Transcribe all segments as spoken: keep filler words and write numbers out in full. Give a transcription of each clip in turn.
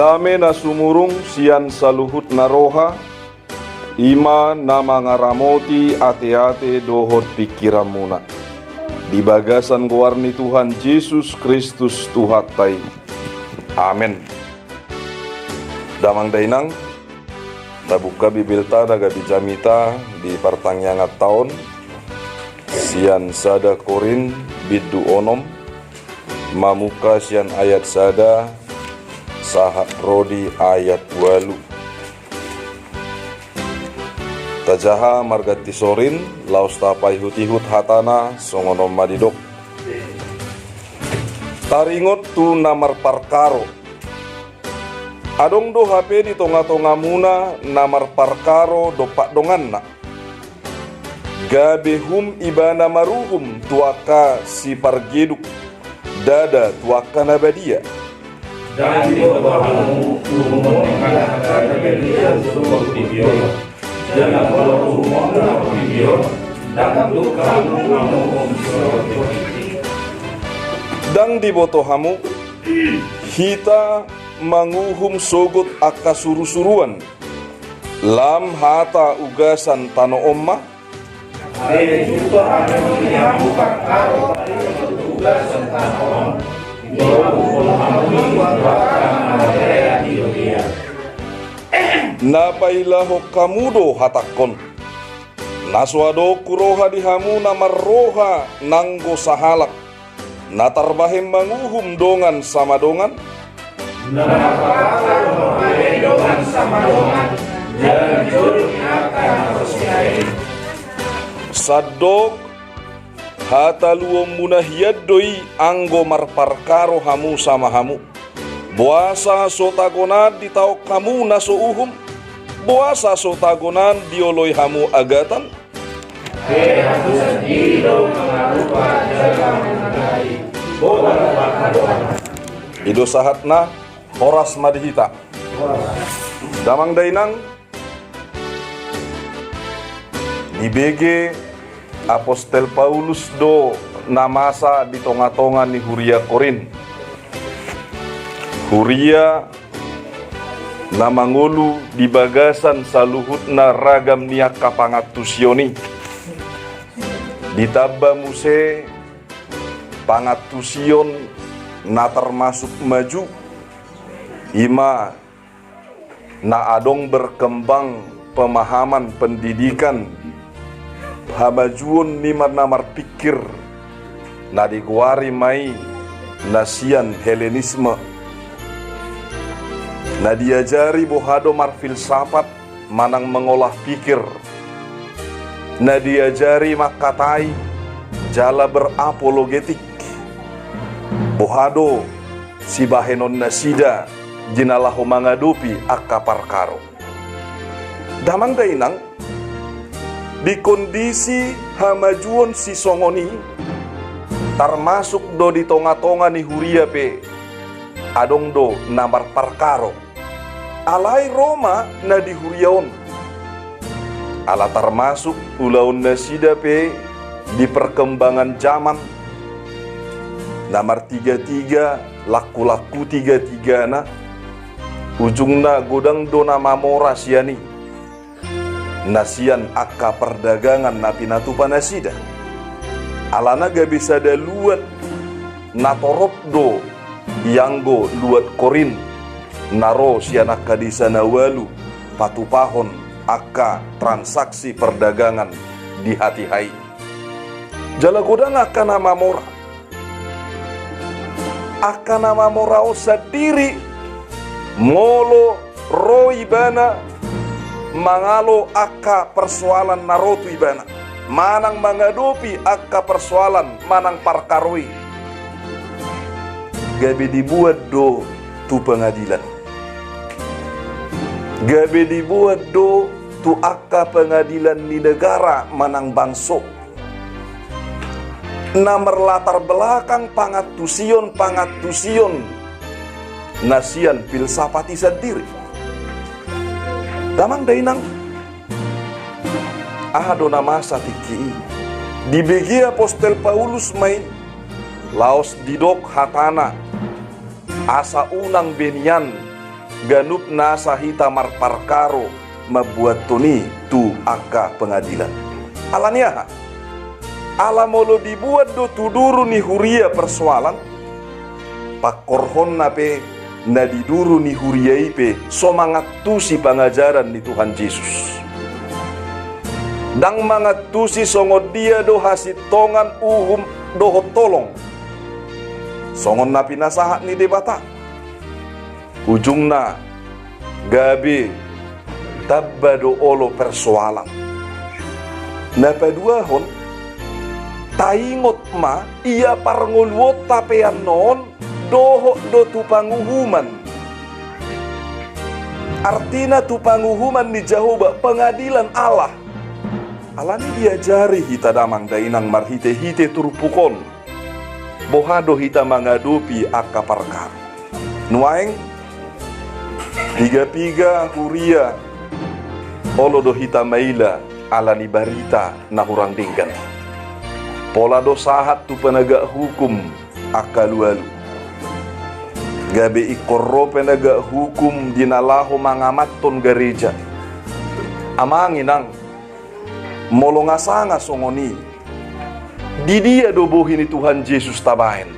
Dame na sumurung sian saluhut na roha, i ma na mangaramoti ateate dohot pingkiranmuna, di bagasan goar ni Tuhan Jesus Kristus Tuhanta i. Amen. Damang dainang, tabuka Bibelta na gabe jamita di partangianganta on, sian sada Korint bindu onom, mamungka sian ayat sada sahat ro di ayat ualu. Tajaha marganti sorin, laos tapaihut-ihut hatana songon on ma didok. Taringot tu na marparkaro. Adong do hape di tonga-tongamuna na marparkaro dompak donganna, gabe hum ibana maruhum tu angka sipargeduk, ndada tu angka na badia. Ndang diboto hamu uhumon ni angka na badia sogot tingki on, jala molo uhumon na tingki on, ndang tung hamu manguhum sogot tingki. Ndang diboto hamu hita manguhum sogot angka suru-suruan, lam hata ugasan tano on ma? Ai jumpa hamu di hamu parkaro ugasan tano on, jolo uhum hamu i tu angka na mardalan di dunia. Na pailahon hamu do hatangkon. Na so adong huroha di hamu na marroha nanggo sahalak, na tarbahen manguhum dongan sama dongan? Na marroha dongan sama dongan, jala di jolo ni angka na porsea i. Sandok hataluonmuna hian do i anggo marparkaro hamu sama hamu. Boasa so tagonan ditaon hamu na so uhum? Boasa so tagonan dioloi hamu agatan? Ai hamu sandiri do mangarupa jala mananggahi boban ni angka dongan. I do sahatna, horas ma di hita. Damang dainang, dibege apostel Paulus do na masa di tonga-tonga ni huria Korint. Huria na mangolu di bagasan saluhutna ragam ni angka pangantusion i. Ditamba muse pangantusion na termasuk maju, i ma na adong berkembang pemahaman pendidikan, hamajuon ni ma na marpingkir, na digoari ma i na sian Helenisme. Na diajari boha do marfilsafat manang mengolah pikir. Na diajari mangkatai jala berapologetik. Boha do sibahenon nasida di na laho mangadopi angka parkaro. Damang dainang, di kondisi hamajuon sisongon i, termasuk do di tonga-tonga ni huria pe adong do na marparkaro. Alai ro ma na di huria on. Ala termasuk ulaon nasida pe di perkembangan zaman, na martiga-tiga, langku-langku tiga-tigana, ujungna godang do na mamora sian i, na sian angka perdagangan na pinatupa nasida. Alana gabe sada luat na torop do ianggo luat Korint, na ro sian angka desa na ualu patupahon angka transaksi perdagangan di hatiha i. Jala godang angka na mamora. Angka na mamora on sandiri, molo ro ibana mangalo angka persoalan na ro tu ibana, manang mangadopi angka persoalan manang parkaro i, gabe dibuat do tu pengadilan. Gabe dibuat do tu angka pengadilan ni negara manang bangso, na marlatar belakang pangantusion-pangantusion na sian filsafat i sandiri. Damang dainang, aha do na masa tingki i? Dibege apostel Paulus ma i, laos didok hatana, asa unang be nian ganup nasa hita marparkaro mambuathon i tu angka pengadilan. Ala ni aha? Ala molo dibuat do tu duru ni huria persoalan, pangkorhonna pe na di duru ni huria i pe so mangantusi pangajaran ni Tuhan Jesus. Ndang mangantusi songon dia do hasintongan, uhum dohot holong, songon na pinasahat ni Debata. Ujungna gabe tamba do olo persoalan. Na paduahon, taingot ma ia parngoluonta pe annon dohot do tu panguhuman. Artina tu panguhuman ni Jahowa, pengadilan Allah. Ala ni i diajari hita damang dainang marhite-hite turpuk on boha do hita mangadopi angka parkaro. Nuaeng piga-piga huria olo do hita maila ala ni barita na hurang denggan. Pola do sahat tu penegak hukum angka alualu. Gabe ingkon ro penegak hukum di na laho mangamathon gareja. Amang inang, molo nga sanga songon i, di dia do bohi ni Tuhan Jesus tabaen?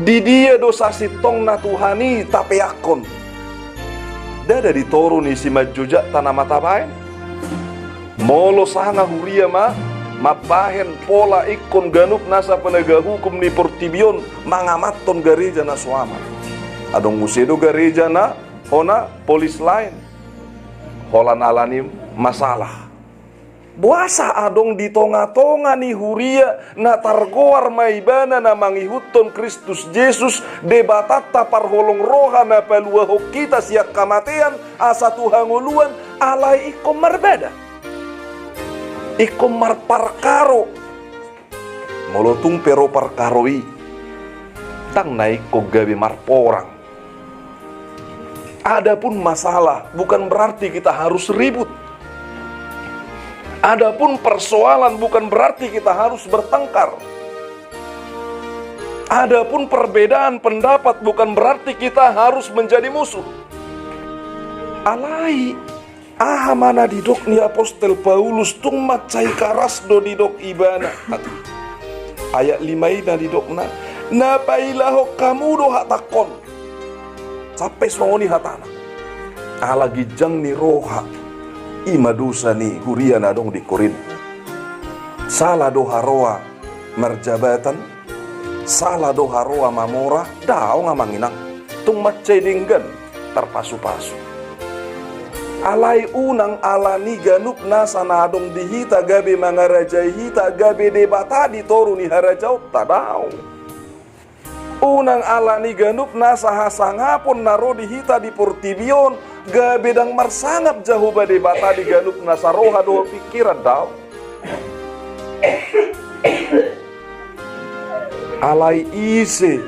Di dia do sasintongna Tuhan i tapeakkon? Ndada di toru ni simanjojakta nama tabaen? Molo sanga huria ma mambahen pola ingkon ganup nasa penegak hukum ni portibi on mangamathon gareja na so aman. Adong muse do gareja na hona polis laen. Holan ala ni masalah. Boasa adong di tonga-tonga ni huria na targoar ma ibana na mangihuthon Kristus Jesus, Debatanta parholong roha na paluahon hita sian hamatean, asa tu hangoluan, alai ingkon marbada, ingkon marparkaro. Molo tung pe ro parkaro i, ndang na ingkon gabe marporang. Adapun masalah bukan berarti kita harus ribut. Adapun persoalan bukan berarti kita harus bertengkar. Adapun perbedaan pendapat bukan berarti kita harus menjadi musuh. Alai, aha ma na didok ni apostel Paulus? Tung mansai karas do didok ibana. Ayat lima i na didokna, na pailahon hamu do hatangkon. Sampe songon i hatana. Ala ginjang ni roha. I ma dosa ni huria na adong di Korint. Sala do haroa marjabatan, sala do haroa mamora? Daong, amang inang. Tung mansai denggan tarpasu-pasu. Alai unang ala ni ganup nasa na adong di hita gabe mangarajai hita gabe debata di toru ni harajaonta, daong. Unang ala ni ganup nasa hasangapon na ro di hita di portibi on gabe ndang marsangap Jahowa Debata di ganup nasa roha dohot pingkiran, daong. Alai ise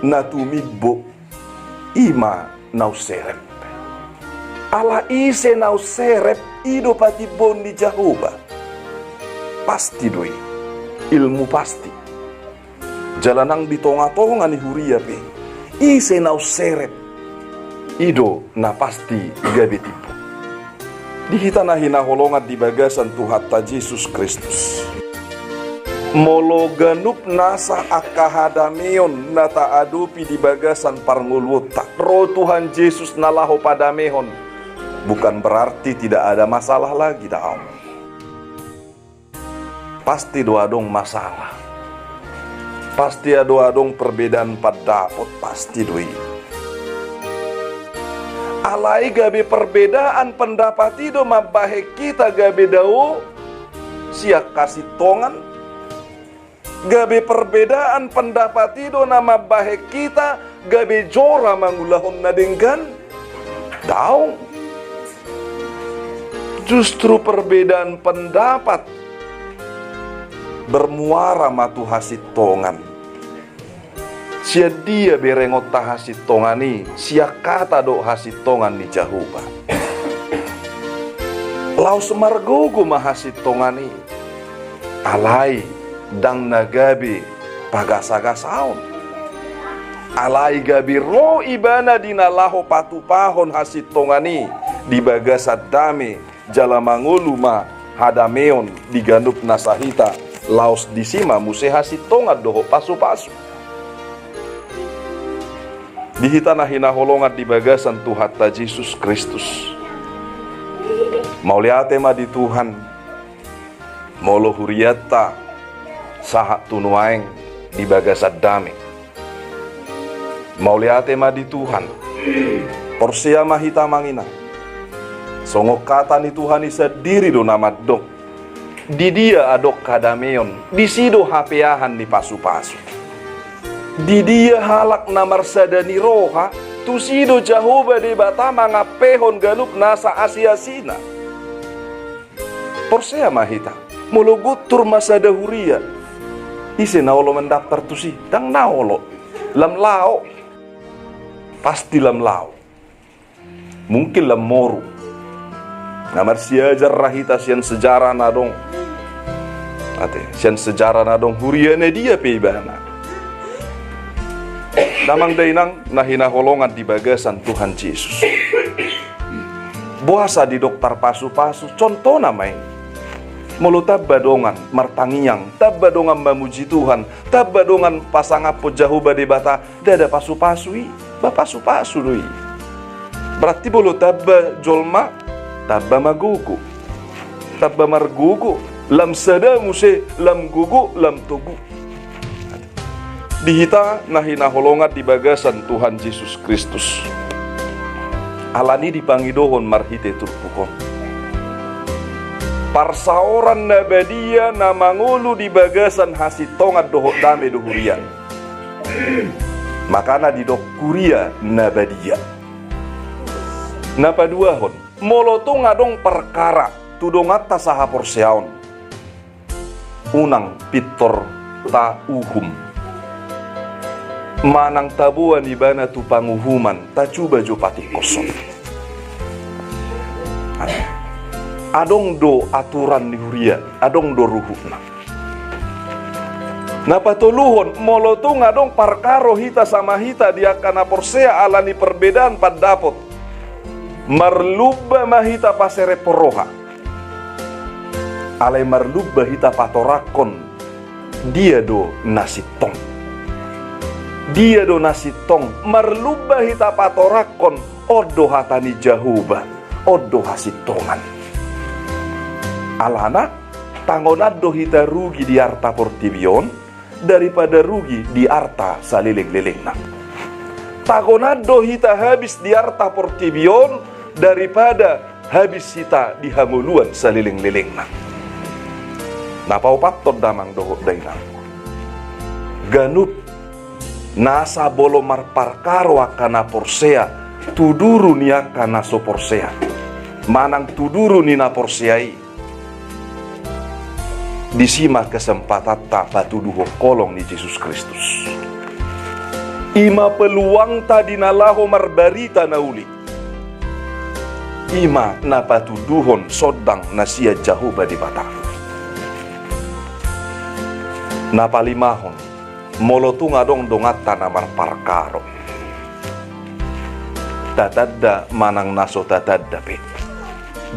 na tumimbo, i ma na umserep. Ala ise na umserep, i do patimboon ni Jahowa. Pasti do i. Ilmu pasti. Jala nang di tonga-tonga ni huria pe, ise na umserep, i do na pasti gabe timbo. Di hita na hinaholongan di bagasan Tuhanta Jesus Kristus, molo ganup nasa angka hadameon na taadopi di bagasan parngoluonta, ro Tuhan Jesus na laho padamehon, bukan berarti tidak ada masalah lagi, daong. Pasti do adong masalah. Pasti do adong perbedaan pandapot, pasti do i. Alai gabe perbedaan pendapat i do mambahen hita gabe dao sian hasintongan? Gabe perbedaan pendapat i do na mambahen hita gabe jora mangulahon na denggan? Daong. Justru perbedaan pendapat bermuara ma tu hasintongan. Sian dia berengonta hasintongan i? Sian hata dohot hasintongan ni Jahowa. Laos margogo ma hasintongan i. Alai ndang na gabe pagasagasaon. Alai gabe ro ibana di na laho patupahon hasintongan i di bagasan dame, jala mangolu ma hadameon di ganup nasa hita, laos disi ma muse hasintongan dohot pasupasu. Di hita na hinaholongan di bagasan Tuhanta Jesus Kristus. Mauliate ma di Tuhan, molo hurianta sahat tu nuaeng di bagasan dame. Mauliate ma di Tuhan. Porsea ma hita manginan. Songon hata ni Tuhan i sandiri do na mandok. Di dia adong hadameon, disi do hapeahan ni pasupasu. Di dia halak na marsada ni roha, tusi do Jahowa Debata mangampehon ganup nasa asiasina. Porsea ma hita, molo guntur ma sada huria, ise na olo mandaptar tusi? Ndang na olo. Lam laho. Pasti lam laho. Mungkin lam moru. Na marsiajar ra hita sian sejarah na adong. Ate, sian sejarah na adong huria na dia pe ibana. Damang dainang na hinaholongan di bagasan Tuhan Jesus. Boasa didok tarpasupasu, contohna ma i. Molo tamba dongan martangiang, tamba dongan mamuji Tuhan, tamba dongan pasangaphon Jahowa Debata, ndada pasupasu i, ba pasupasu do i. Berarti molo tamba jolma, tamba ma gogo. Tamba margogo, lam sada muse, lam gogo, lam togu. Di hita na hinaholongan di bagasan Tuhan Jesus Kristus. Alani dipangidohon marhite turpuk on. Parsaoran na badia na mangolu di bagasan hasintongan dohot dame do huria. Makana didok huria na badia. Na paduahon, molo tung adong parkara tu donganta sahaporseaon, unang pintor tauhum. Manang taboan ibana tu panguhuman, tacuba jo patingkoshon. Adong do aturan ni huria, adong do ruhutna. Na patoluhon, molo tung adong parkaro hita sama hita di angka na porsea alani perbedaan pandapot, marlumba ma hita paserep roha. Alai marlumba hita patorangkon, dia do na sintong. Dia do na sintong, marlumba hita patorangkon, on do hata ni Jahowa, on do hasintongan. Alana, tangonan do hita rugi di arta portibi on, daripada rugi di arta saleleng-lelengna. Tangonan do hita habis di arta portibi on, daripada habis hita di hangoluan saleleng-lelengna. Na paopathon damang dohot dainang. Ganup nasa molo marparkaro angka na porsea, tu duru ni angka na so porsea. Manang tu duru ni na porsea i. Disi ma kesempatanta patuduhon holong ni Jesus Kristus. I ma peluangta di na laho marbarita na uli. I ma na patuduhon sondang na sian Jahowa Debata. Na palimahon, molo tung adong donganta na marparkaro. Tatanda manang na so tatanda pe.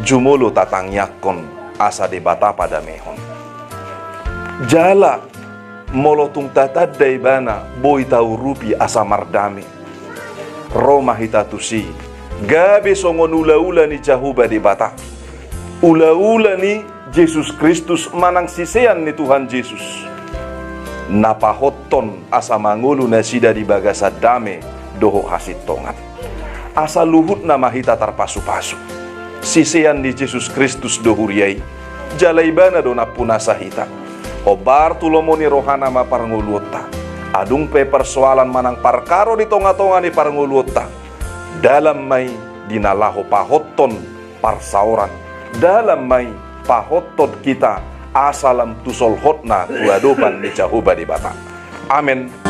Jumolo tatangiangkon asa Debata padamehon. Jala, molo tung tatanda ibana boi taurupi asa mardame. Ro ma hita tusi, gabe songon ulaula ni Jahowa Debata. Ulaula ni Jesus Kristus manang sisean ni Tuhan Jesus. Na pahothon asa mangolu nasida di bagasan dame dohot hasintongan. Asa luhutna ma hita tarpasupasu. Sisean ni Jesus Kristus do huria i. Jala ibana do nampunasa hita. Hombar tu lomo ni rohana ma parngoluonta. Adong pe persoalan manang parkaro di tonga-tonga ni parngoluonta. Dalan ma i di na laho pahothon parsaoran. Dalan ma i pahothon hita asa lam tu solhotna tu adopan ni Jahowa Debata. Amen.